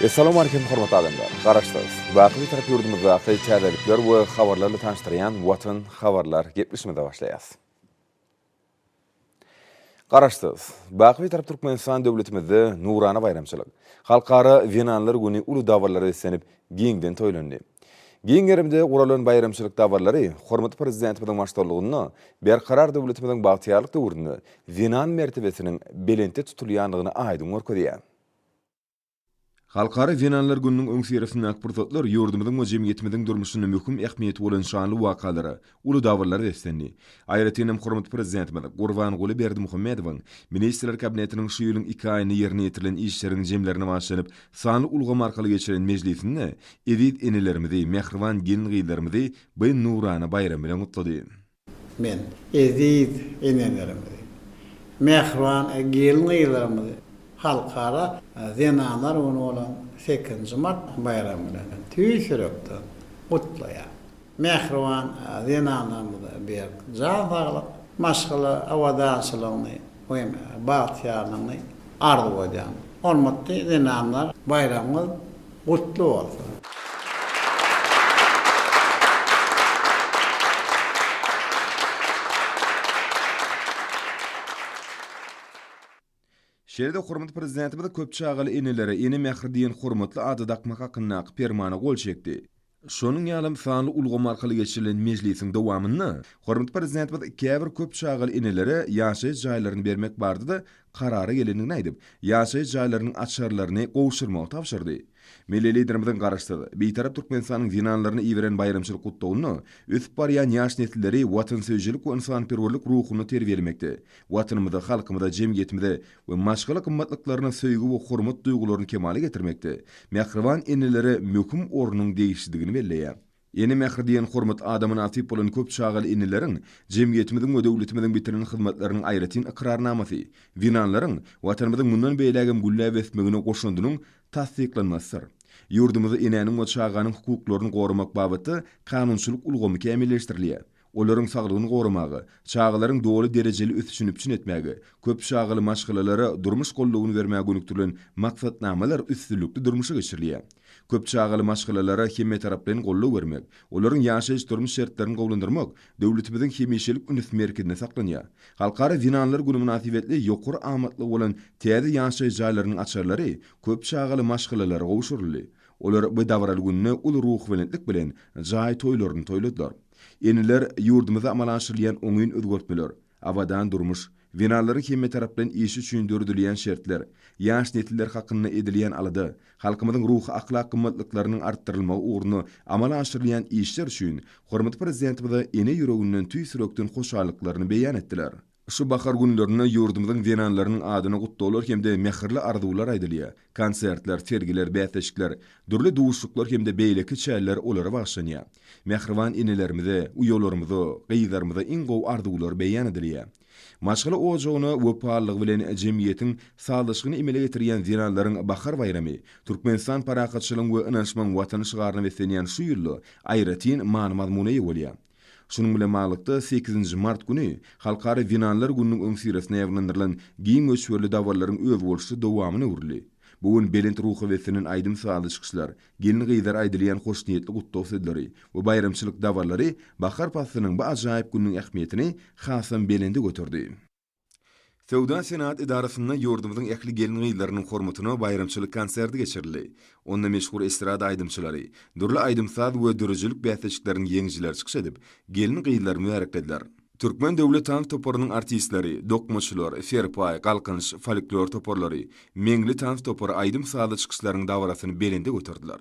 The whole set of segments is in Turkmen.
Essalamu Aleýkum hormatly adamlar! Garaşsyz, baky Bitarap ýurdumyzdaky täzelikler we habarlar bilen tanyşdyrýan Watan habarlar gepleşigimize başlaýas. Garaşsyz, baky Bitarap Türkmenistan döwletimizde nurana baýramçylyk, Halkara zenanlar güni uly dabaralara beslenip, giňden toýlandy. Giň gerimde guralan baýramçylyk dabaralary hormatly Prezidentimiziň baştutanlygynda Berkarar döwletimiziň bagtyýarlyk döwründe zenan mertebesiniň belentde tutulýandygyny aýdyň görkezýär. Halkara zenanlar gününiň öňüsyrasyndaky pursatlar ýurdumyzyň we jemgyýetimiziň durmuşynda möhüm ähmiýeti bolan şanly wakalara, uly dabaralara beslendi. Aýratyn hem hormatly Prezidentimiz Gurbanguly Berdimuhamedowyň Ministrler Kabinetiniň şu ýylyň iki aýynda ýerine ýetirilen işleriň jemlerine bagyşlanyp sanly ulgam arkaly geçiren mejlisinde eziz enelerimizi, mähriban gelin-gyzlarymyzy bu nurana baýram bilen gutlady. Men eziz enelerimizi, mähriban gelin-gyzlarymyzy Halkara zenanlar güni bolan sekizinji mart baýramy bilen tüýs ýürekden gutlaýan. Mähriban zenanlarymyza berk jan saglyk, maşgala abadançylygyny we bagtyýarlygyny arzuw edýän. Hormatly zenanlar, baýramyňyz gutly bolsun! Şeýle-de hormatly Prezidentimiz köp çagaly enelere Ene mähri diýen hormatly ady dakmak hakyndaky Permana gol çekdi. Şonuň ýalam sanly ulgam arkaly geçirilen mejlisiň dowamynda hormatly Prezidentimiz käbir köp çagaly enelere ýaşaýyş jaýlaryny bermek barada-da karara gelendigini aýdyp, ýaşaýyş jaýlarynyň açarlaryny gowşurmagy tabşyrdy. Milli Liderimiziň Garaşsyz, Bitarap Türkmenistanyň zenanlaryna iberen baýramçylyk gutlagynda ösüp barýan ýaş nesilleri watansöýüjilik we ynsanperwerlik ruhunda terbiýelemekde, Watanymyza, halkymyza, jemgyýetimize we maşgala gymmatlyklaryna söýgi we hormat duýgularyny kemala getirmekde mähriban enelere möhüm ornuň degişlidigini belleýär. Ene mähri diýen hormat ada mynasyp bolan köp çagaly eneleriň jemgyýetimiziň we döwletimiziň bitiren hyzmatlarynyň aýratyn ykrarnamasy, zenanlaryň Watanymyzyň mundan beýlägem gülläp ösmegine goşandynyň tassyklanmasydyr. Ýurdumyzda enäniň we çaganyň hukuklaryny goramak babatda kanunçylyk ulgamy kämilleşdirilýär. Olaryň saglygyny goramaga, çagalaryň doly derejeli ösüşini üpjün etmäge, köp çagaly maşgalalara durmuş goldawyny bermäge gönükdirilen maksatnamalar üstünlikli durmuşa geçirilýär. Köp çagaly maşgalalara hemmetaraplaýyn goldaw bermek, olaryň ýaşaýyş-durmuş şertlerini gowulandyrmak döwletimiziň hemişelik üns merkezinde saklanýar. Halkara zenanlar güni mynasybetli ýokary amatlygy bolan täze ýaşaýyş jaýlarynyň açarlary köp çagaly maşgalalara gowşuryldy. Olar bu dabaraly günde uly ruhubelentlik bilen jaý toýlaryny toýladylar. Eneler ýurdumyzda amala aşyrylýan oňyn özgertmeler, abadan durmuş, zenanlaryň hemmetaraplaýyn işi üçin döredilýän şertler, ýaş nesiller hakynda edilýän alada, halkymyzyň ruhy-ahlak gymmatlyklarynyň artdyrylmagy ugrunda amala aşyrylýan işler üçin hormatly Prezidentimize ene ýüreginden tüýs ýürekden hoşallyklaryny beýan etdiler. Şu bahar günlerinde ýurdumyzyň zenanlarynyň adyna gutlaglar hem-de mähirli arzuwlar aýdylýar. Konsertler, sergiler, bäsleşikler, dürli duşuşyklar hem-de beýleki çäreler olara bagyşlanýar. Mähriban enelerimize, uýalarymyza, gyzlarymyza iň gowy arzuwlar beýan edilýär. Maşgala ojagyna wepalylygy bilen jemgyýetiň sazlaşygyny emele getirýän zenanlaryň bahar baýramy Türkmenistan parahatçylygyň we ynanyşmagyň Watany şygaryna beslenýän şu ýylda aýratyn many-mazmuna eýe bolýar. Şunuň bilen baglylykda, sekizinji mart güni Halkara zenanlar gününiň öňüsyrasynda ýaýbaňlandyrylan giň möçberli dabaralaryň özboluşly dowamyna öwrüldi. Bu gün belent ruha beslenen aýdym-sazly çykyşlar, gelin-gyzlara aýdylýan hoşniýetli gutlag sözleri we baýramçylyk dabaralary bahar paslynyň bu ajaýyp gününiň ähmiýetini hasam belende göterdi. Söwda-senagat edarasynda ýurdumyzyň ähli gelin-gyzlarynyň hormatyna baýramçylyk konserti geçirildi. Onda meşhur estrada aýdymçylary, dürli aýdym-saz we döredijilik bäsleşikleriniň ýeňijileri çykyş edip, gelin-gyzlary mübäreklediler. Türkmen döwlet tans toparynyň artistleri, Dokmaçylar, Serpaý, Galkynyş folklor toparlary, Meňli tans topary aýdym-sazly çykyşlaryň dabarasyny belende göterdiler.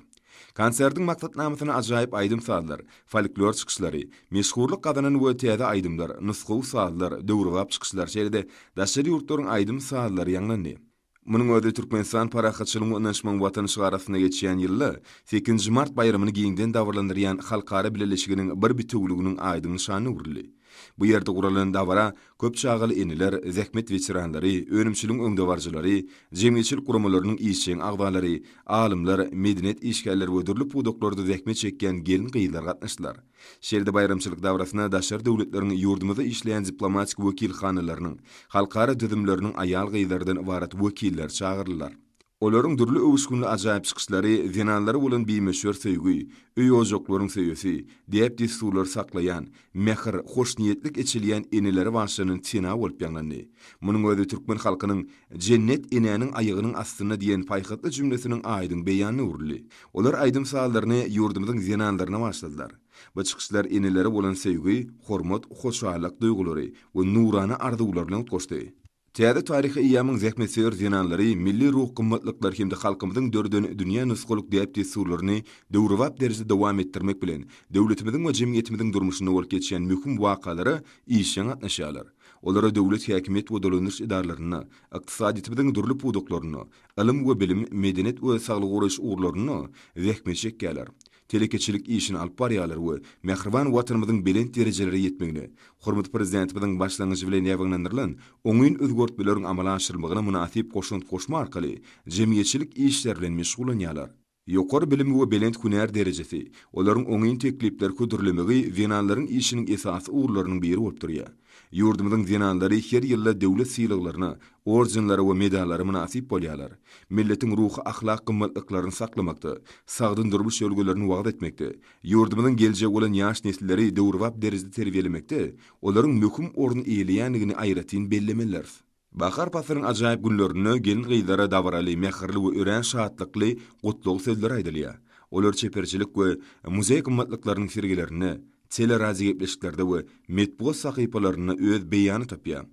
Konsertiň maksatnamasyna ajaýyp aýdym-sazlar, folklor çykyşlary, meşhurlyk gazanan we täze aýdymlar, nusgawy sazlar, döwrebap çykyşlar, şeýle-de daşary ýurtlaryň aýdym-sazlary ýaňlandy. Munuň özi Türkmenistan parahatçylygyň we ynanyşmagyň Watany şygary astynda geçýän ýylda sekizinji mart baýramyny giňden dabaralandyrýan halkara bileleşiginiň bir bitewüliginiň aýdyň nyşanyna öwrüldi. Bu ýerde guralan dabara köp çagaly eneler, zähmet weteranlary, önümçiligiň öňdebaryjylary, jemgyýetçilik guramalarynyň işjeň agzalary, alymlar, medeniýet işgärleri we dürli pudaklarda zähmet çekýän gelin-gyzlar gatnaşdylar. Şeýle-de baýramçylyk dabarasyna daşary döwletleriň ýurdumyzda işleýän diplomatik wekilhanalarynyň, halkara düzümleriniň aýal-gyzlardan ybarat wekilleri çagyryldylar. Olaryň dürli öwüşginli ajaýyp çykyşlary zenanlara bolan bimöçber söýgi, öý-ojaklaryň söýesi, däp-dessurlary saklaýan, mähir, hoşniýetlik eçilýän enelere bagyşlanan sena bolup ýaňlandy. Munuň özi türkmen halkynyň Jennet enäniň aýagynyň astynda diýen paýhasly jümlesiniň aýdyň beýanyna öwrüldi. Olar aýdym-sazlaryny ýurdumyzyň zenanlaryna bagyşladylar. Bu çykyşlar enelere bolan söýgi, hormat, hoşallyk duýgulary we nurana arzuwlar bilen utgaşdy. Täze taryhy eýýamyň zähmetsöýer zenanlary milli ruh gymmatlyklary hem-de halkymyzyň döreden dünýä nusgalyk däp-dessurlaryny döwrebap derejede dowam etdirmek bilen, döwletimiziň we jemgyýetimiziň durmuşynda bolup geçýän möhüm wakalara işjeň gatnaşýarlar. Olara döwlet häkimiýet we dolandyryş edaralarynda, ykdysadyýetimiziň dürli pudaklarynda, ylym we bilim, medeniýet we saglygy goraýyş ugurlarynda zähmet çekýärler. telekeçilik işini alyp barýarlar we mähriban Watanymyzyň belent derejelere ýetmegine, hormatly Prezidentimiziň başlangyjy bilen ýaýbaňlandyrylan oňyn özgertmeleriň amala aşyrylmagyna mynasyp goşant goşmak arkaly jemgyýetçilik işleri bilen meşgullanýarlar. Ýokary bilim we belent hünär derejesi, olaryň oňyn teklipleri hödürlemegi zenanlaryň işiniň esasy ugurlarynyň biri bolup durýar. Ýurdumyzyň zenanlary her ýylda döwlet sylaglaryna, ordenlere we medallara mynasyp bolýarlar. Milletiň ruhy-ahlak gymmatlyklaryny saklamakda, sagdyn durmuş ýörelgelerini wagyz etmekde, ýurdumyzyň geljegi bolan ýaş nesilleri döwrebap derejede terbiýelemekde olaryň möhüm orun eýeleýändigini aýratyn bellemelidiris. Bahar paslynyň ajaýyp günlerinde gelin-gyzlara dabaraly, mähirli we örän şatlykly gutlag sözleri aýdylýar. Olar çeperçilik we muzeý gymmatlyklarynyň sergilerinde, teleradiogepleşiklerde we metbugat sahypalarynda öz beýanyny tapýar.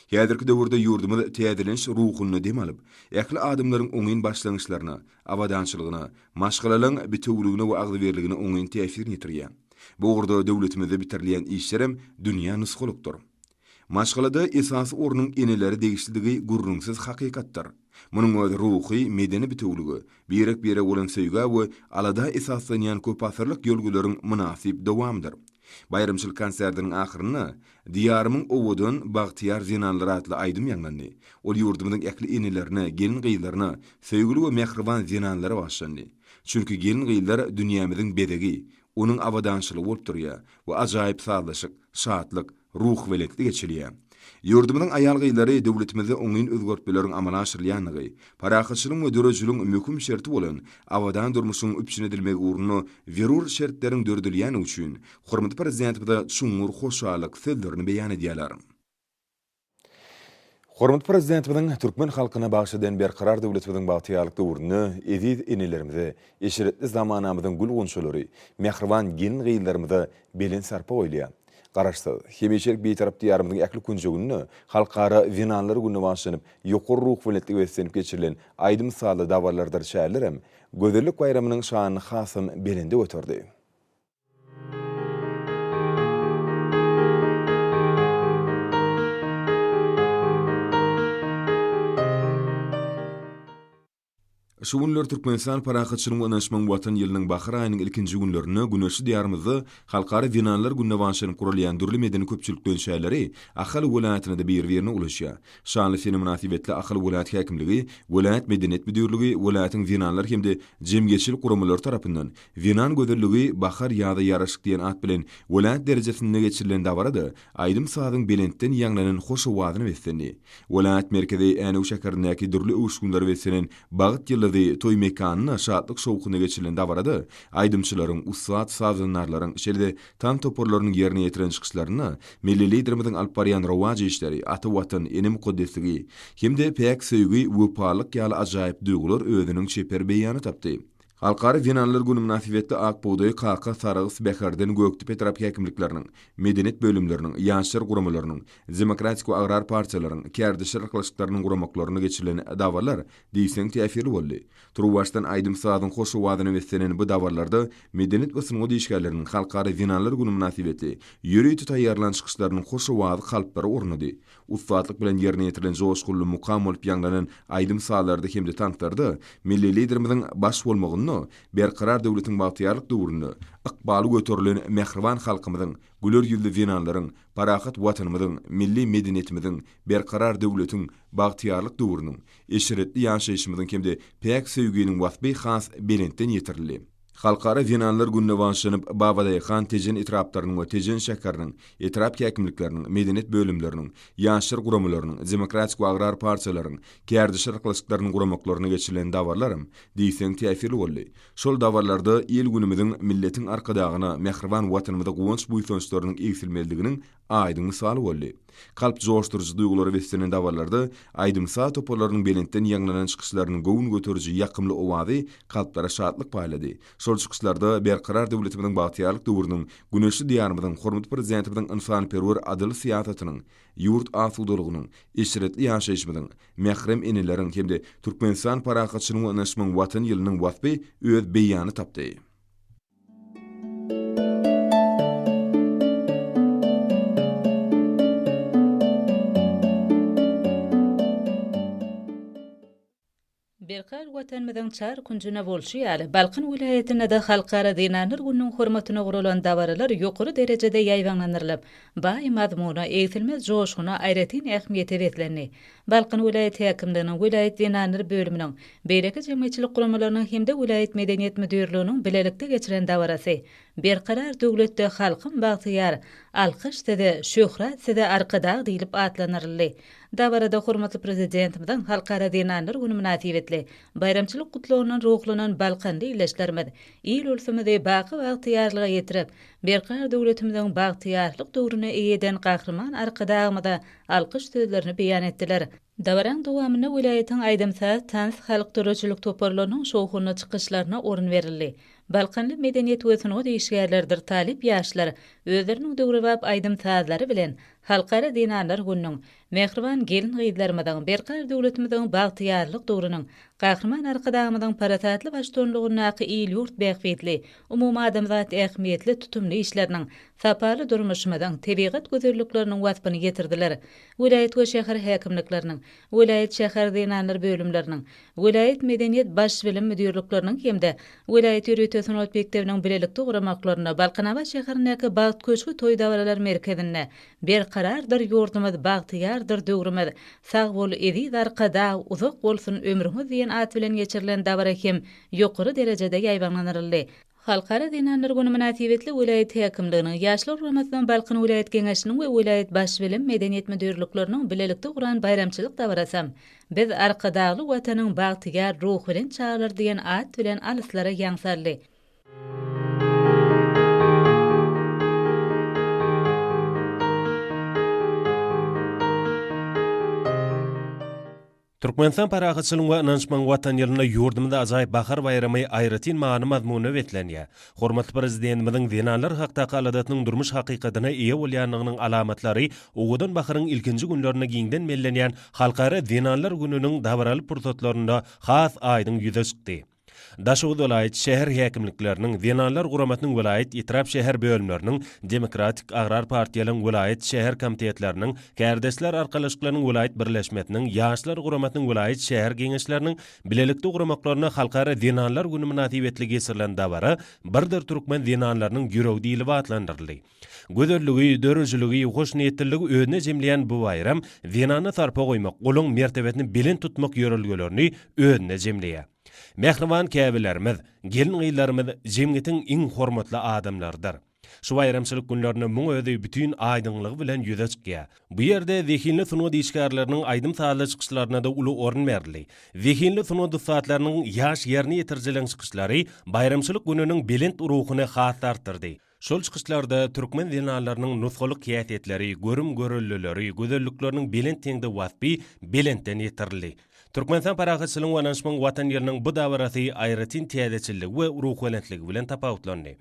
Häzirki döwürde ýurdumyz täzeleniş ruhunda dem alyp, ähli adamlaryň oňyn başlangyçlaryna, abadançylygyna, maşgalalaryň bitewüligine we agzybirligine oňyn täsirini ýetirýär. Bu ugurda döwletimizde bitirilýän işlerem dünýä nusgalykdyr. Maşgalada esasy ornuň enelere degişlidigi gürrüňsiz hakykatdyr. Munuň özi ruhy, medeni bitewülige, birek-birege bolan söýgä we alada esaslanýan köpasyrlyk ýörelgeleriň mynasyp dowamydyr. Baýramçylyk konsertiniň ahyrynda Diýarymyň owadan, bagtyýar zenanlary atly aýdym ýaňlandy. Ol ýurdumyzyň ähli enelerine, gelin-gyzlaryna, söýgüli we mähriban zenanlara bagyşlandy. Çünki gelin-gyzlar dünýämiziň bezegi, onuň abadançylygy bolup durýar we ajaýyp sazlaşyk, şatlyk, ruhubelentlik eçilýär. Ýurdumyzyň aýal-gyzlary döwletimizde oňyn özgertmeleriň amala aşyrylýandygy, parahatçylygyň we döredijiligiň möhüm şerti bolan abadan durmuşyň üpjün edilmegi ugrunda zerur şertleriň döredilýändigi üçin hormatly Prezidentimize çuňňur hoşallyk sözlerini beýan edýärler. Hormatly Prezidentimiziň türkmen halkyna bagyş eden Berkarar döwletimiziň bagtyýarlyk döwründe eziz enelerimize, eşretli zamanamyzyň gül-gunçalary, mähriban gelin-gyzlarymyza belent sarpa goýulýar. Garaşsyz, hemişelik Bitarap Diýarymyzyň ähli künjeginde Halkara zenanlar gününe bagyşlanyp, ýokary ruhubelentlige beslenip geçirilen aýdym-sazly dabaralardyr çärelerem gözellik baýramynyň şanyny hasam belende göterdi. Şu günler Türkmenistan Parahatçylygyň we ynanyşmagyň Watan ýylynyň bahar aýynyň ilkinji günlerinde güneşli Diýarymyzda Halkara zenanlar gününe bagyşlanyp guralýan dürli medeni-köpçülikleýin çäreleri Ahal welaýatynda-da biri-birine ulaşýar. Şanly sene mynasybetli Ahal welaýat häkimligi, welaýat medeniýet müdirligi, welaýatyň zenanlar hem-de jemgyýetçilik guramalary tarapyndan Zenan gözelligi, bahar ýaza ýaraşyk diýen at bilen welaýat derejesinde geçirilen dabarada aýdym-sazyň belentden ýaňlanan hoş owazyna beslendi. Welaýat merkezi Änew şäherindäki dürli öwüşginlere beslenen Bagt ýyldyzy toý mekanynda şatlyk-şowhunly geçirilen dabarada aýdymçylaryň, ussat sazandarlaryň, şeýle-de tans toparlarynyň ýerine ýetiren çykyşlarynda milli Liderimiziň alyp barýan rowaç işleri, ata Watan, ene mukaddesligi hem-de päk söýgi, wepalylyk ýaly ajaýyp duýgular özüniň çeper beýanyny tapdy. Halkara zenanlar güni mynasybetli Ak bugdaý, Kaka, Sarahs, Bäherden, Gökdepe etrap häkimlikleriniň, medeniýet bölümleriniň, ýaşlar guramalarynyň, Demokratik we agrar partiýalaryň, kärdeşler arkalaşyklarynyň guramaklarynda geçirilen dabaralar diýseň täsirli boldy. Turuwbaşdan aýdym-sazyň hoş owazyna beslenen bu dabaralarda medeniýet we sungat işgärleriniň Halkara zenanlar güni mynasybetli ýörite taýýarlan çykyşlarynyň hoş owazy kalplara ornady. Ussatlyk bilen ýerine ýetirilen joşgunly mukam bolup ýaňlanan aýdym-sazlarda hem-de tanslarda milli Liderimiziň baş bolmagynda Berkarar döwletiň bagtyýarlyk döwründe ykbaly göterilen mähriban halkymyzyň, güler ýüzli zenanlaryň, parahat Watanymyzyň, milli medeniýetimiziň, berkarar döwletiň bagtyýarlyk döwrüniň, eşretli ýaşaýşymyzyň hem-de päk söýginiň waspy has belentden ýetirildi. Halkara zenanlar gününe bagyşlanyp, Babadaýhan, Tejen etraplarynyň we Tejen şäheriniň etrap häkimlikleriniň, medeniýet bölümleriniň, ýaşlar guramalarynyň, demokratik we agrar partiýalaryň, kärdeşler arkalaşyklarynyň guramaklarynda geçirilen dabaralaram diýseň täsirli boldy. Şol dabaralarda il-günümiziň, milletiň Arkadagyna, mähriban Watanymyza guwanç-buýsançlarynyň egsilmezliginiň aýdyň mysaly boldy. Kalp joşduryjy duýgulara beslenen dabaralarda aýdym-saz toparlarynyň belentden ýaňlanan çykyşlarynyň göwün göteriji ýakymly owazy kalplara şatlyk paýlady. Şol çykyşlarda Berkarar döwletimiziň bagtyýarlyk döwrüniň, güneşli Diýarymyzyň, hormatly Prezidentimiziň ynsanperwer adyl syýasatynyň, ýurt asudalygynyň, eşretli ýaşaýşymyzyň, mährem eneleriň hem-de Türkmenistan parahatçylygyň we ynanyşmagyň Watany ýylynyň waspy öz beýanyny tapdy. Berkarar Watanymyzyň çar künjünde bolşy ýaly, Balkan welaýatynda-da Halkara zenanlar gününiň hormatyna guralan dabaralar ýokary derejede ýaýbaňlandyrylyp, baý mazmuna, egsilmez joşguna, aýratyn ähmiýete beslendi. Balkan welaýat häkimliginiň, welaýat zenanlar bölüminiň, beýleki jemgyýetçilik guramalarynyň hem-de welaýat medeniýet müdirliginiň bilelikde geçiren dabarasy Berkarar döwletde halkym bagtyýar, Alkyş size, şöhrat size Arkadag diýlip atlandyryldy. Dabarada hormatly Prezidentimiziň Halkara zenanlar güni mynasybetli baýramçylyk gutlagyndan ruhlanan balkanly ildeşlerimiz il-ulsumyzy baky bagtyýarlyga ýetirip, Berkarar döwletimiziň bagtyýarlyk döwrüne eýe eden Gahryman Arkadagymyza alkyş sözlerini beýan etdiler. Dabaraň dowamynda welaýatyň aýdym-saz, tans, halk döredijilik toparlarynyň şowhunly çykyşlaryna orun berildi. Balkanly medeniýet we sungat işgärleridir talyp ýaşlar özleriniň döwrebap aýdym-sazlary bilen Halkara zenanlar gününiň, mähriban gelin-gyzlarymyzyň, Berkarar döwletimiziň bagtyýarlyk döwrüniň, Gahryman Arkadagymyzyň parasatly baştutanlygyndaky il-ýurt bähbitli, umumadamzat ähmiýetli tutumly işleriniň, sapaly durmuşymyzyň, tebigat gözellikleriniň waspyny ýetirdiler. Welaýat we şäher häkimlikleriniň, welaýat, şäher zenanlar bölümleriniň, welaýat medeniýet baş bilim müdirlikleriniň hem-de welaýat ýörite sungat mekdebiniň bilelikde guramaklarynda Balkanabat şäherindäki Bagt köşgi toý-dabaralar merkezinde Berkarardyr ýurdumyz, bagtyýardyr döwrümiz, Sag bol, eziz Arkadag, uzak bolsun ömrüňiz diýen at bilen geçirilen dabara hem ýokary derejede ýaýbaňlandyryldy. Halkara zenanlar güni mynasybetli welaýat häkimliginiň, Ýaşlar guramasynyň Balkan welaýat Geňeşiniň we welaýat Baş bilim, medeniýet müdirlikleriniň bilelikde guran baýramçylyk dabarasam Biz Arkadagly Watanyň bagtyýar, ruhubelent çagalary diýen at bilen alyslara ýaň saldy. Türkmenistan parahatçylygyň we ynanyşmagyň Watan ýylynda ýurdumyzda ajaýyp bahar baýramy aýratyn many-mazmuna beslenýär. Hormatly Prezidentimiziň zenanlar hakdaky aladasynyň durmuş hakykatyna eýe bolýandygynyň alamatlary owadan baharyň ilkinji günlerinde giňden bellenýän Halkara zenanlar gününiň dabaraly pursatlarynda has aýdyň ýüze çykdy. Daşoguz welaýat, şäher häkimlikleriniň, Zenanlar guramasynyň welaýat, etrap, şäher bölümleriniň, Demokratik agrar partiýalaryň welaýat, şäher komitetleriniň, Kärdeşler arkalaşyklarynyň welaýat birleşmesiniň, Ýaşlar guramasynyň welaýat, şäher geňeşleriniň bilelikde guramaklarynda Halkara zenanlar güni mynasybetli geçirilen dabara Birdir türkmen zenanlarynyň ýüregi diýlip atlandyryldy. Gözelligi, döredijiligi, hoşniýetliligi özüne jemleýän bu baýram zenana sarpa goýmak, olaň mertebesini belent tutmak ýörelgelerini özünde jemleýär. Mähriban käbelerimiz, gelin-gyzlarymyz jemgyýetiň iň hormatly adamlarydyr. Şu baýramçylyk günlerinde muň özi bütin aýdyňlygy bilen ýüze çykýar. Bu ýerde zehinli sungat işgärleriniň aýdym-sazly çykyşlaryna-da uly orun berildi. Zehinli sungat ussatlarynyň ýaş ýerine ýetirijileriň çykyşlary baýramçylyk gününiň belent ruhuny has-da artdyrdy. Şol çykyşlarda türkmen zenanlarynyň nusgalyk häsiýetleri, görüm-göreldeleri, gözellikleriniň belent heňde waspy belentden ýetirildi. Türkmenistan parahatçylygyň we ynanyşmagyň Watan ýylynyň bu dabarasy aýratyn täzeçilligi we ruhubelentligi bilen tapawutlandy.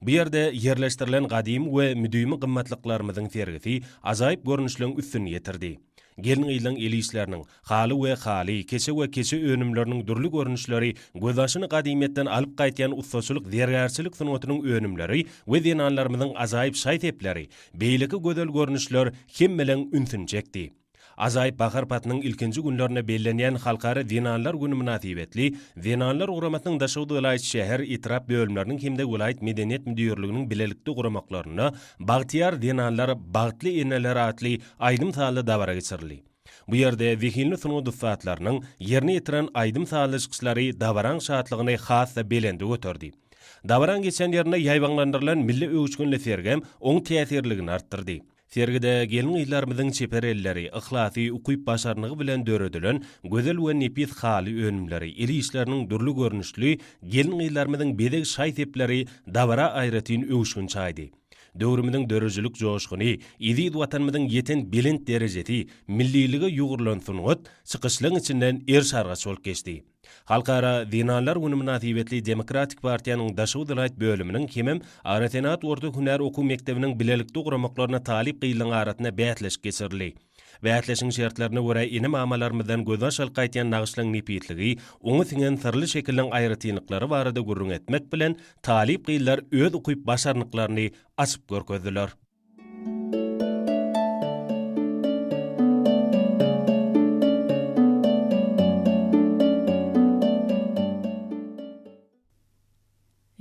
Bu ýerde ýerleşdirilen gadymy we müdimi gymmatlyklarymyzyň sergisi ajaýyp görnüşleň üstüni ýetirdi. Gelin-gyzlaryň el işleriniň, haly we haly, keçe we keçe önümleriniň dürli görnüşleri, gözbaşyny gadymyýetden alyp gaýtýan ussaçylyk zergärçilik sungatynyň önümleri we zenanlarymyzyň ajaýyp şaý-sepleri, beýleki gözel görnüşler hemmeleň ünsüni çekdi. Ajaýyp bahar paslynyň ilkinji günlerinde bellenýän Halkara zenanlar güni mynasybetli Zenanlar guramasynyň Daşoguz welaýat şäher, etrap bölümleriniň hem-de welaýat medeniýet müdirliginiň bilelikde guramaklarynda Bagtyýar zenanlar, bagtly eneler atly aýdym-sazly dabara geçirildi. Bu ýerde zehinli sungat ussatlarynyň ýerine ýetiren aýdym-sazly çykyşlary dabaraň şatlygyny has-da belende göterdi. Dabaraň geçen ýerinde ýaýbaňlandyrylan milli öwüşginli sergem oň täsirliligini artdyrdy. Sergide gelin-gyzlarymyzyň çeper elleri, yhlasy, ukyp-başarnygy bilen döredilen gözel we nepis haly önümleri, el işleriniň dürli görnüşli gelin-gyzlarymyzyň bezeg şaý-sepleri dabara aýratyn öwüşgin çaýdy. Döwrümiziň döredijilik joşguny, eziz Watanymyzyň ýeten belent derejesi, millilige ýugrulan sungat çykyşlaryň içinden eriş-argaç bolup geçdi. Halkara zenanlar güni mynasybetli Demokratik partiýanyň Daşoguz welaýat bölüminiň hemem Agrosenagat orta hünär okuw mekdebiniň bilelikde guramaklaryna talyp gyzlaryň arasynda bäsleşik geçirildi. Bäsleşigiň şertlerine görä ene-mamalarymyzdan gözbaş alyp gaýtýan nagyşlaryň nepisligi, oňa siňen syrly şekiliň aýratynlyklary barada gürrüň etmek bilen, talyp gyzlar öz ukyp-başarnyklaryny açyp görkezdiler.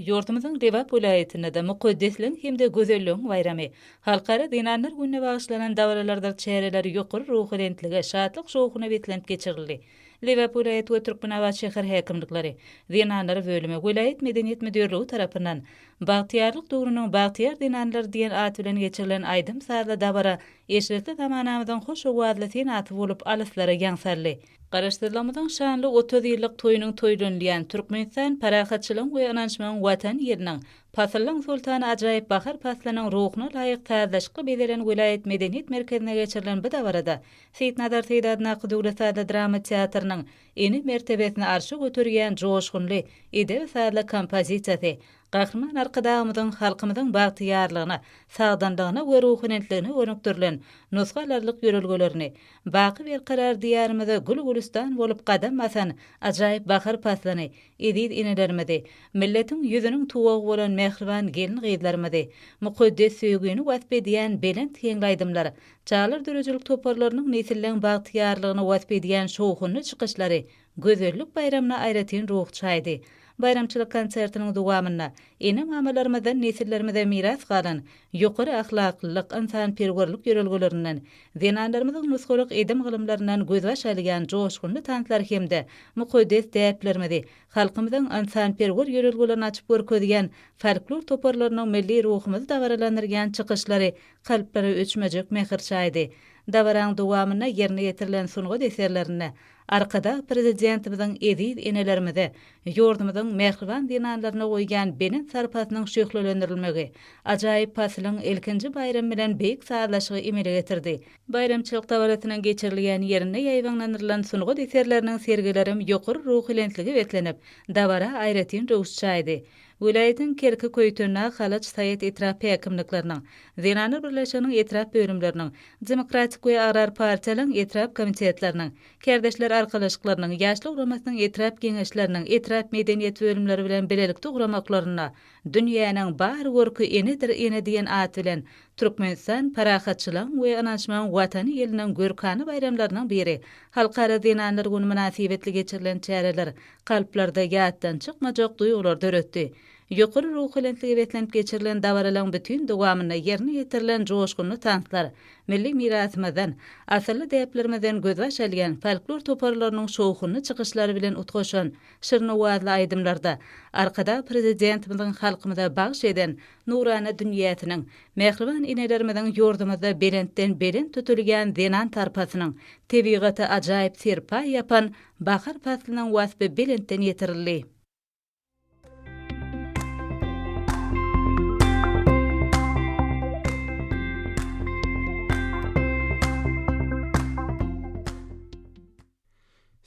Ýurdumyzyň Lebap welaýatynda-da mukaddesligiň hem-de gözelligiň baýramy, Halkara zenanlar gününe bagyşlanan dabaralardyr çäreler ýokary ruhubelentlige, şatlyk-şowhuna beslenip geçirildi. Lebap welaýat we Türkmenabat şäher häkimlikleri, Zenanlar bölümi, welaýat medeniýet müdirligi tarapyndan Bagtyýarlyk döwrüniň bagtyýar zenanlary diýen at bilen geçirilen aýdym-sazly dabara eşretli zamanamyzyň hoş owazly senasy bolup alyslara ýaň saldy. Garaşsyzlygymyzyň şanly 30 ýyllyk toýunyň toýlanylýan Türkmenistan parahatçylygyň we ynanyşmagyň Watany ýylynyň Pasyllaň soltany ajaýyp bahar paslynyň ruhuna laýyk sazlaşykly bezelen welaýat medeniýet merkezinde geçirilen bu dabarada Seýitnazar Seýdi adyndaky döwlet sazly drama teatrynyň ene mertebesini arşa göterýän joşgunly edebi-sazly kompozisiýasy Gahryman Arkadagymyzyň halkymyzyň bagtyýarlygyna, sagdynlygyna we ruhubelentligine gönükdirilen nusga alarlyk ýörelgelerini, baky berkarar Diýarymyza gül-gülüstan bolup gadam basan ajaýyp bahar paslyny, eziz enelerimizi, milletiň ýüzüniň tuwagy bolan mähriban gelin-gyzlarymyzy, mukaddes söýgini wasp edýän belent heňli aýdymlar, çagalar döredijilik toparlarynyň nesilleň bagtyýarlygyny wasp edýän şowhunly çykyşlary gözellik baýramyna aýratyn ruh çaýdy. Baýramçylyk konsertiniň dowamynda ene-mamalarymyzdan nesillerimize miras galan ýokary ahlaklylyk, ynsanperwerlik ýörelgelerinden, zenanlarymyzyň nusgalyk edim-gylymlaryndan gözbaş alýan joşgunly tanslar hem-de mukaddes däplerimizi, halkymyzyň ynsanperwer ýörelgelerini açyp görkezýän folklor toparlarynyň milli ruhumyzy dabaralandyrýan çykyşlary kalplara öçmejek mähir çaýdy. Dabaraň dowamynda ýerine ýetirilen sungat eserlerinde Arkadag Prezidentimiziň eziz enelerimize, ýurdumyzyň mähriban zenanlaryna goýýan belent sarpasynyň şöhlelendirilmegi, ajaýyp pasylyň ilkinji baýramy bilen beýik sazlaşygy emele getirdi. Baýramçylyk dabarasynyň geçirilýän ýerinde ýaýbaňlandyrylan sungat eserleriniň sergilerem ýokary ruhubelentlige beslenip, dabara aýratyn röwüş çaýdy. Welaýatyň Kerki, Köýtendag, Halaç, Saýat etrap häkimlikleriniň, Zenanlar birleşiginiň etrap bölümleriniň, Demokratik we Agrar partiýalaryň etrap komitetleriniň, Kärdeşler arkalaşyklarynyň, Ýaşlar guramasynyň etrap geňeşleriniň, etrap medeniýet bölümleri bilen bilelikde guramaklarynda Dünýäniň bar görki enedir ene diýen at bilen Türkmenistan parahatçylygyň we ynanyşmagyň Watany ýylynyň görkana baýramlarynyň biri Halkara zenanlar güni mynasybetli geçirilen çäreler kalplarda ýatdan çykmajak duýgulary döretdi. Ýokary ruhubelentlige beslenip geçirilen dabaralaryň bütin dowamynda ýerine ýetirilen joşgunly tanslar, milli mirasymyzdan, asylly däplerimizden gözbaş alýan folklor toparlarynyň şowhunly çykyşlary bilen utgaşan şirin owazly aýdymlarda Arkadag Prezidentimiziň halkymyza bagyş eden nurana dünýäsiniň, mähriban enelerimiziň ýurdumyzda belentden-belent tutulýan zenan sarpasynyň, tebigata ajaýyp serpaý ýapan Bahar paslynyň waspy belentden ýetirildi.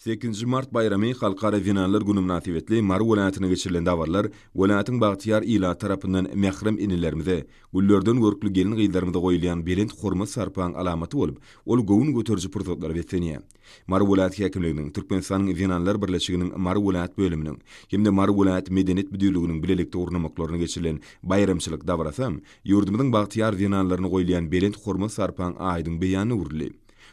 Sekizinji mart baýramy Halkara zenanlar güni mynasybetli Mary welaýatynda geçirilen dabaralar welaýatyň bagtyýar ilaty tarapyndan mährem enelerimize, güllerden görkli gelin-gyzlarymyza goýulýan belent hormat-sarpaň alamaty bolup, ol göwün göteriji pursatlara beslenýär. Mary welaýat häkimliginiň, Türkmenistanyň Zenanlar birleşiginiň Mary welaýat bölüminiň hem-de Mary welaýat Medeniýet müdirliginiň bilelikde gurnamaklarynda geçirilen baýramçylyk dabarasy ýurdumyzyň bagtyýar zenanlaryna goýulýan belent hormat-sarpaň aýdyň beýanyna öwrüldi.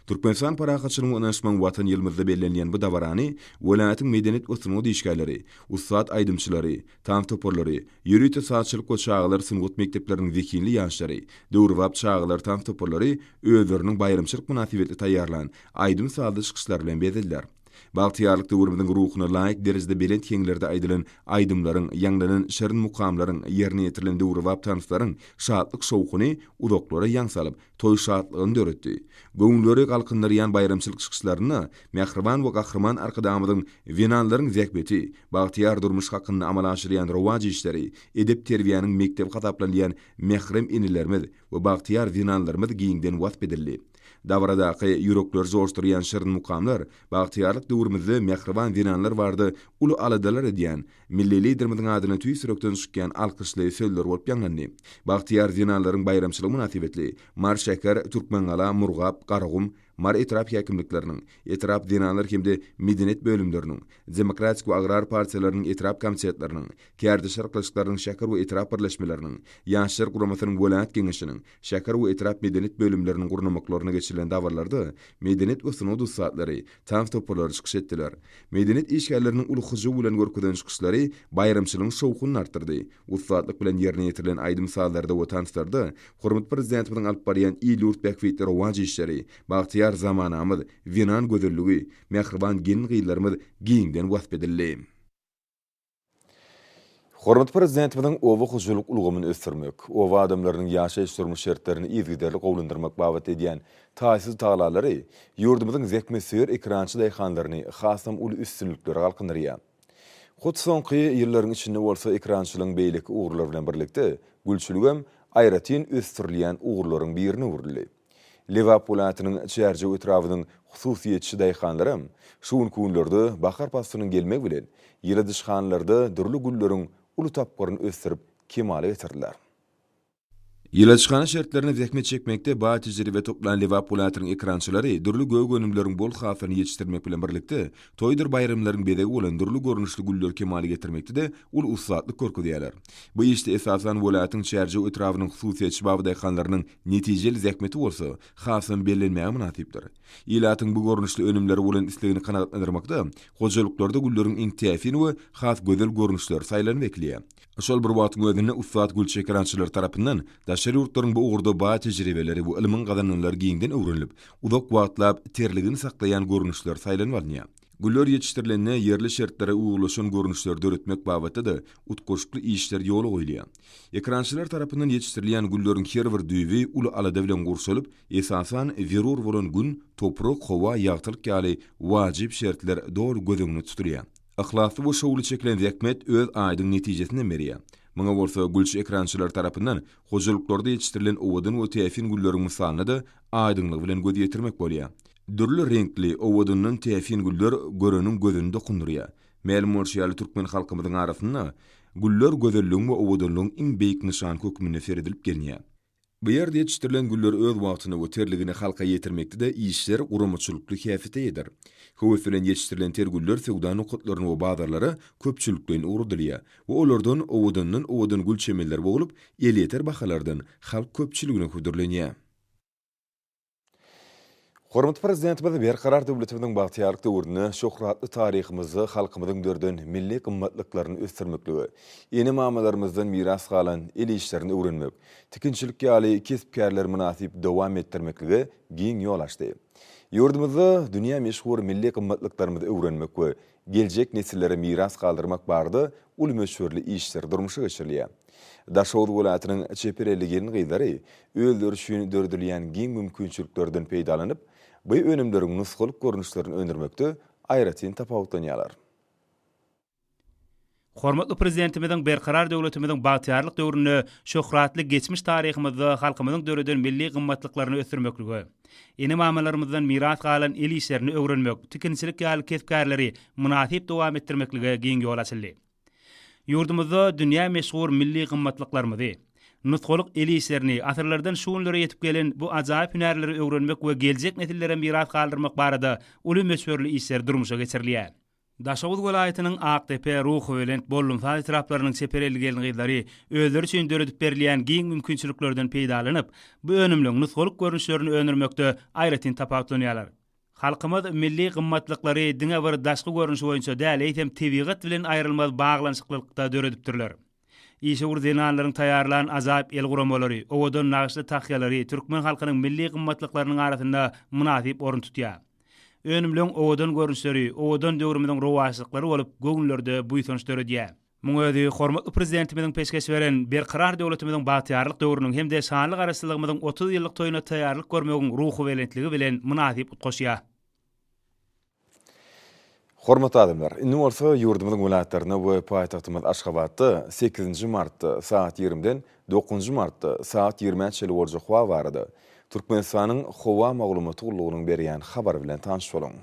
Türkmenistan parahatçylygyň we ynanyşmagyň Watany ýylymyzda bellenilýän bu dabarany welaýatyň medeniýet we sungat işgärleri, ussat aýdymçylary, tans toparlary, ýörite sazçylyk we çagalar sungat mekdepleriniň zehinli ýaşlary, döwrebap çagalar tans toparlary özleriniň baýramçylyk mynasybetli taýýarlan aýdym-sazly çykyşlary bilen bezediler. Bagtyýarlyk döwrümiziň ruhuna laýyk derejede belent heňlerde aýdylan aýdymlaryň, ýaňlanan şirin mukamlaryň, ýerine ýetirilen döwrebap tanslaryň şatlyk-şowhuny uzaklara ýaň salyp, toý şatlygyny döretdi. Göwünleri galkyndyrýan baýramçylyk çykyşlarynda mähriban we Gahryman Arkadagymyzyň zenanlaryň zähmeti, bagtyýar durmuş hakynda amala aşyrýan rowaç işleri, edep-terbiýäniň mekdebi hasaplanylýan mährem enelerimiz we bagtyýar zenanlarymyz giňden wasp edildi. Dabaradaky ýürekleri joşdurýan şirin mukamlar bagtyýarlyk döwrümizde mähriban zenanlar barada uly aladalar edýän Milli Liderimiziň adyna tüýs ýürekden çykýan alkyşly sözler bolup ýaňlandy. Bagtyýar zenanlaryň baýramçylygy mynasybetli Mary şäher, Türkmengala, Murgap, Garagum, Mary etrap häkimlikleriniň, etrap zenanlar hem-de medeniýet bölümleriniň, Demokratik we agrar partiýalarynyň etrap komitetleriniň, kärdeşler arkalaşyklarynyň şäher we etrap birleşmeleriniň, Ýaşlar guramasynyň welaýat geňeşiniň, şäher we etrap medeniýet bölümleriniň gurnamaklarynda geçirilen dabaralarda medeniýet we sungat ussatlary, tans toparlary çykyş etdiler. Medeniýet işgärleriniň uly hyjuw bilen görkezen çykyşlary baýramçylygyň şowhunyny artdyrdy. Ussatlyk bilen ýerine ýetirilen aýdym-sazlarda we tanslarda hormatly Prezidentimiziň alyp barýan il-ýurt bähbitli rowaç işleri, bagtyýar zamanamyz, zenan gözelligi, mähriban gelin-gyzlarymyz giňden wasp edildi. Hormatly Prezidentimiziň oba hojalyk ulgamyny ösdürmek, oba adamlarynyň ýaşaýyş-durmuş şertlerini yzygiderli gowulandyrmak babatda edýän taýsyz tagallalary ýurdumyzyň zähmetsöýer ekerançy daýhanlaryny hasam uly üstünliklere galkyndyrýar. Hut soňky ýyllaryň içinde bolsa ekerançylygyň beýleki ugurlary bilen birlikde gülçüligem aýratyn ösdürilýän ugurlaryň birine öwrüldi. Lebap welaýatynyň Çärjew etrabynyň hususyýetçi daýhanlaram şu günki günlerde bahar paslynyň gelmegi bilen ýyladyşhanalarda dürli gülleriň uly tapgyryny ösdürip kemala getirdiler. Ýyladyşhana şertlerinde zähmet çekmekde baý tejribe toplan Lebap welaýatynyň ekerançylary dürli gök önümleriň bol hasylyny ýetişdirmek bilen birlikde, toýdur baýramlaryň bezegi bolan dürli görnüşli gülleri kemala getirmekde-de uly ussatlyk görkezýärler. Bu işde esasan welaýatyň Çärjew etrabynyň hususyýetçi babadaýhanlarynyň Netijeli zähmeti bolsa hasam bellenmäge mynasypdyr. Ilatyň bu görnüşli önümlere bolan islegini kanagatlandyrmakda hojalyklarda gülleriň iň täsin we has gözel görnüşleri saýlanyp ekilýär. Şol bir wagtyň özünde ussat gülçi ekerançylar tarapyndan daşary ýurtlaryň bu ugurda baý tejribeleri we ylmyň gazananlary giňden öwrenilip, uzak wagtlap terligini saklaýan görnüşler saýlanyp alynýar. Güller ýetişdirilende ýerli şertlere uýgunlaşan görnüşleri döretmek babatda-da utgaşykly işler ýola goýulýar. Ekerançylar tarapyndan ýetişdirilýän gülleriň her bir düýbi uly alada bilen gurşalyp, esasan, zerur bolan gün, toprak, howa, ýagtylyk ýaly wajyp şertler doly göz öňünde tutulýar. Yhlasly we şowly çekilen zähmet öz aýdyň netijesinem berýär. Muňa bolsa gülçi ekerançylar tarapyndan hojalyklarda ýetişdirilen owadan we täsin gülleriň mysalynda-da aýdyňlygy bilen göz ýetirmek bolýar. Dürli reňkli, owadandan täsin güller göreniň gözüni dokundyrýar. Mälim bolşy ýaly, türkmen halkymyzyň arasynda güller gözelligiň we owadanlygyň iň beýik nyşany hökmünde seredilip gelinýär. Bu ýerde ýetişdirilen güller öz wagtynda we terligini halka ýetirmekde-de işler guramaçylykly häsiýete eýedir. Höwes bilen ýetişdirilen ter güller söwda nokatlaryna we bazarlara köpçülikleýin ugradylýar we olardan owadandan owadan gül çemenleri boglup, elýeter bahalardan halk köpçüligine hödürlenýär. Hormatly Prezidentimiz Berkarar döwletimiziň bagtyýarlyk döwründe şöhratly taryhymyzda halkymyzyň döreden milli gymmatlyklaryny ösdürmeklige, ene-mamalarymyzdan miras galan el işlerini öwrenmek, tikinçilik ýaly kesp-kärleri mynasyp dowam etdirmeklige giň ýol açdy. Ýurdumyzda dünýä meşhur milli gymmatlyklarymyzy öwrenmek we geljek nesillere miras galdyrmak barada uly möçberli işler durmuşa geçirilýär. Daşoguz welaýatynyň çeper elli gelin-gyzlary özleri üçin döredilýän giň mümkinçiliklerden peýdalanyp, bu önümleriň nusgalyk görnüşlerini öndürmekde aýratyn tapawutlanýarlar. Hormatly Prezidentimiziň Berkarar döwletimiziň bagtyýarlyk döwründe şöhratly geçmiş taryhymyzda halkymyzyň döreden milli gymmatlyklaryny ösdürmeklige, ene-mamalarymyzdan miras galan el işlerini öwrenmek, tikinçilik ýaly kesp-kärleri mynasyp dowam etdirmeklige giň ýol açyldy. Ýurdumyzda dünýä meşhur milli gymmatlyklarymyzy, nusgalyk el işlerini, asyrlardan şu günlere ýetip gelen bu ajaýyp hünärleri öwrenmek we geljek nesillere miras galdyrmak barada uly möçberli işler durmuşa geçirilýär. Daşoguz welaýatynyň Akdepe, Ruhubelent, Bollumsaz etraplarynyň çeper elli gelin-gyzlary özleri üçin döredip berilýän giň mümkinçiliklerden peýdalanyp, bu önümleň nusgalyk görnüşlerini öndürmekde aýratyn tapawutlanýarlar. Halkymyz milli gymmatlyklary diňe bir daşky görnüşi boýunça däl, eýsem, tebigat bilen aýrylmaz baglanyşyklylykda döredipdirler. Işewür zenanlaryň taýýarlan ajaýyp el guramalary, owadan nagyşly tahýalary türkmen halkynyň milli gymmatlyklarynyň arasynda mynasyp orun tutýar. Önümleň owadan görnüşleri owadan döwrümiziň rowaçlyklary bolup, göwünlerde buýsanç döredýär. Muň özi hormatly Prezidentimiziň peşgeş beren Berkarar döwletimiziň bagtyýarlyk döwrüniň hem-de şanly Garaşsyzlygymyzyň 30 ýyllyk toýuna taýýarlyk görmegiň ruhubelentligi bilen mynasyp utgaşýar. Hormatly adamlar, indi bolsa ýurdumyzyň welaýatlarynda we paýtagtymyz Aşgabatda sekizinji martda sagat ýigrimiden dokuzynjy martda sagat ýigrimä çenli boljak howa barada Türkmenistanyň Howa maglumaty gullugynyň berýän habary bilen tanyş boluň.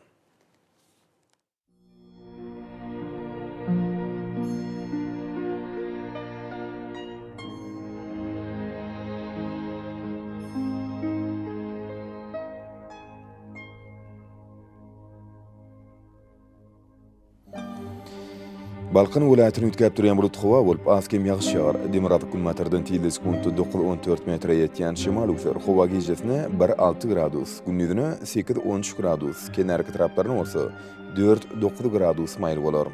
Balkan welaýatyny üýtgäp durýan bulut howa bolup, az-kem ýagyş ýagar. Demirgazyk-günbatardan tizligi sekuntda 9-14 metre ýetýän şemal öwser. Howa gijesine bir-alty gradus, gündizine sekiz-on üç gradus, kenarki etraplarynda bolsa dört-dokuz gradus maýyl bolar.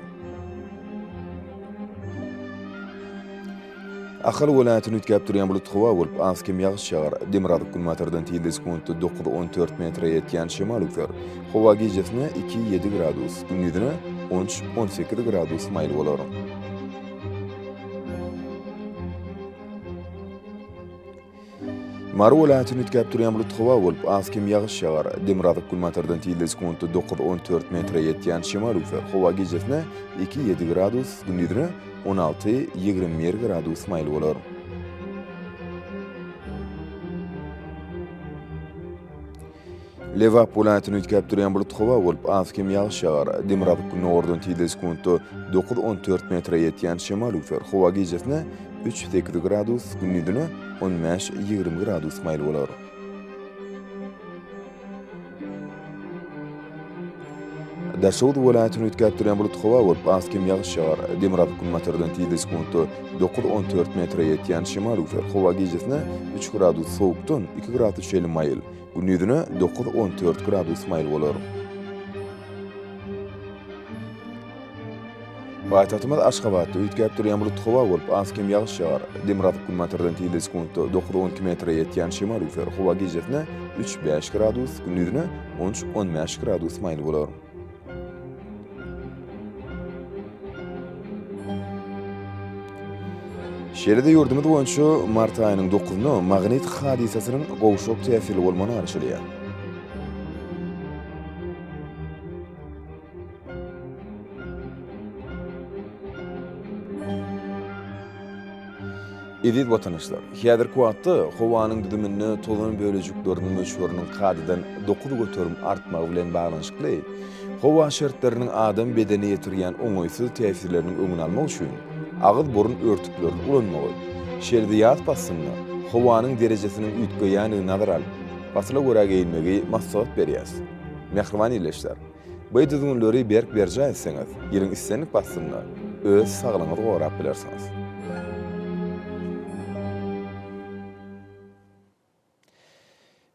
Ahal welaýatyny üýtgäp durýan bulut howa bolup, az-kem ýagyş ýagar. Demirgazyk-günbatardan tizligi sekuntda 9-14 metre ýetýän şemal öwser. Howa gijesine 2-7 gradus, gündizine 13-18 gradus maýyl bolar. Mary welaýatyny üýtgäp durýan bulut howa bolup, az-kem ýagyş ýagar. Demirgazyk-günbatardan tizligi sekuntda 9-14 metre ýetýän şemal öwser. Howa gijesine 2-7 gradus, gündizine 16-21 gradus maýyl bolar. Lebap welaýatyny üýtgäp durýan bulut howa bolup, az-kem ýagyş ýagar. Demirgazyk-gündogardan tizligi sekuntda 9-14 metre ýetýän şemal öwser. Howa gijesine 3-8 gradus, gündizine 15-20 gradus maýyl bolar. Daşoguz welaýatyny üýtgäp durýan bulut howa bolup, az-kem ýagyş ýagar. Demirgazyk-günbatardan tizligi sekuntda 9-14 metre ýetýän şemal öwser. Howa gijesine 3 gradus sowukdan 2 gradus çenli maýyl, gündizine 9-14 gradus maýyl bolar. Paýtagtymyz Aşgabatda üýtgäp durýan bulut howa bolup, az-kem ýagyş ýagar. Demirgazyk-günbatardan tizligi sekuntda 9-12 metre ýetýän şemal öwser. Howa gijesine 3-5 gradus, gündizine 13-15 gradus maýyl bolar. Şeýle-de ýurdumyz boýunça mart aýynyň dokuzynda magnit hadysasynyň gowşak täsirli bolmagyna garaşylýar. Eziz watandaşlar, häzirki wagtda howanyň düzüminde tozan bölejikleriniň möçberiniň kadadan 9% artmagy bilen baglanyşykly, howa şertleriniň adam bedenine ýetirýän oňaýsyz täsirleriniň öňüni almak üçin agyz-burun örtüklerini ulanmagy, şeýle-de ýaz paslynda howanyň derejesiniň üýtgeýändigini nazara alyp, pasyla görä geýinmegi maslahat berýäris. Mähriban ildeşler! Bu düzgünleri berk berjaý etseňiz, ýylyň islendik paslynda öz saglygyňyzy gorap bilersiňiz.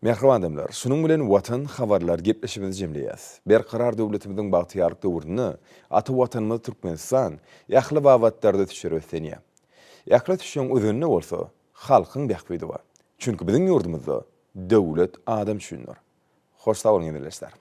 Mähriban adamlar, şunuň bilen Watan habarlar gepleşigimizi jemleýäs. Berkarar döwletimiziň bagtyýarlyk döwründe ata Watanymyz Türkmenistan ähli babatlarda ösüşlere beslenýär. Ähli ösüşiň özeninde bolsa halkyň bähbidi bar. Çünki biziň ýurdumyzda döwlet adam üçindir. Hoş sag boluň ildeşler.